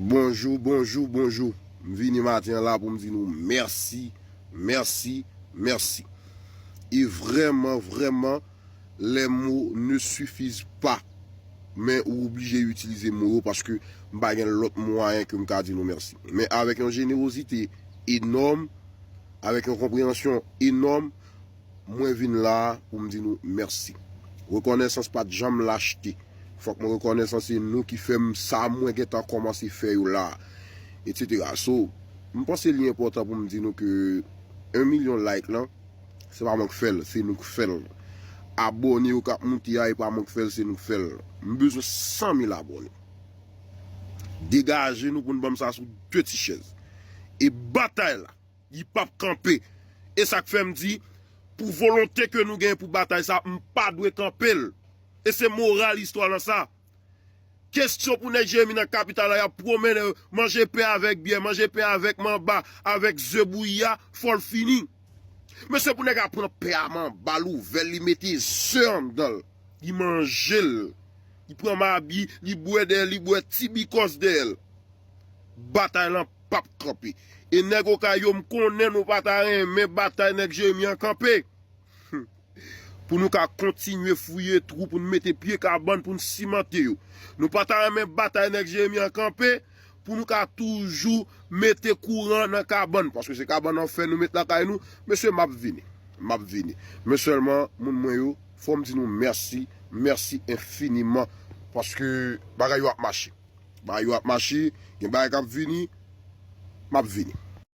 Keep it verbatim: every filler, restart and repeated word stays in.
Bonjou, bonjou, bonjou. M vini maten an la pou m di nou mèsi, mèsi, mèsi. E vrèman, vrèman, les mots ne suffisent pas. Men ou oblije itilize mo yo paske m pa gen lòt mwayen ke m ka di nou mèsi. Men avèk yon jenerozite enòm, avèk yon konpreyansyon enòm, mwen vin la pou m di nou mèsi. Rekonesans pa t janm lachte. Fòk mwen rekonesan se nou ki fè m sa mwen gentan kòmanse fè yo la, etsetera. So, m panse li enpòtan pou m di nou ke yon milyon like lan, se pa mwen k fè l, se nou k fè l. Abòne yo k ap moute a, e pa mwen k fè l, se nou k fè l. M bezwen san mil abòne. Degaje nou pou n ban m sa sou de ti chèz. E batay la, li p ap kanpe. E sa k fè m di, pou volonte ke nou gen pou batay sa, m pa dwe kanpe l. E se moral istwa lan sa. Kesyon pou nèg Jeremi nan kapital la, y ap pwomennen, manje pen avèk byè, manje pen avèk manba, avèk ze bouyi a, fò l fini. Men se pou nèg la pran pen a manba, l ouvè l, li mete ze anndan l. Li manje l. Li pran mabi, li bwè dèyè l, li bwè ti bikòs dèyè l. Batay lan p ap kanpe. E nèg Okay yo, m konnen nou pa ta renmen batay nèg Jeremi an kanpe. Pou nou ka kontinye fouye twou, pou n mete pye kabann, pou n simante yo. Nou pa ta renmen batay nèg Jeremi an kanpe, pou nou ka toujou mete kouran nan kabann, paske se kabann an fè nou met lakay nou. Mesye, m ap vini. M ap vini. Men sèlman, moun mwen yo, fò m di nou mèsi, mèsi enfiniman, paske bagay yo ap mache. Bagay yo ap mache, gen bagay k ap vini, m ap vini.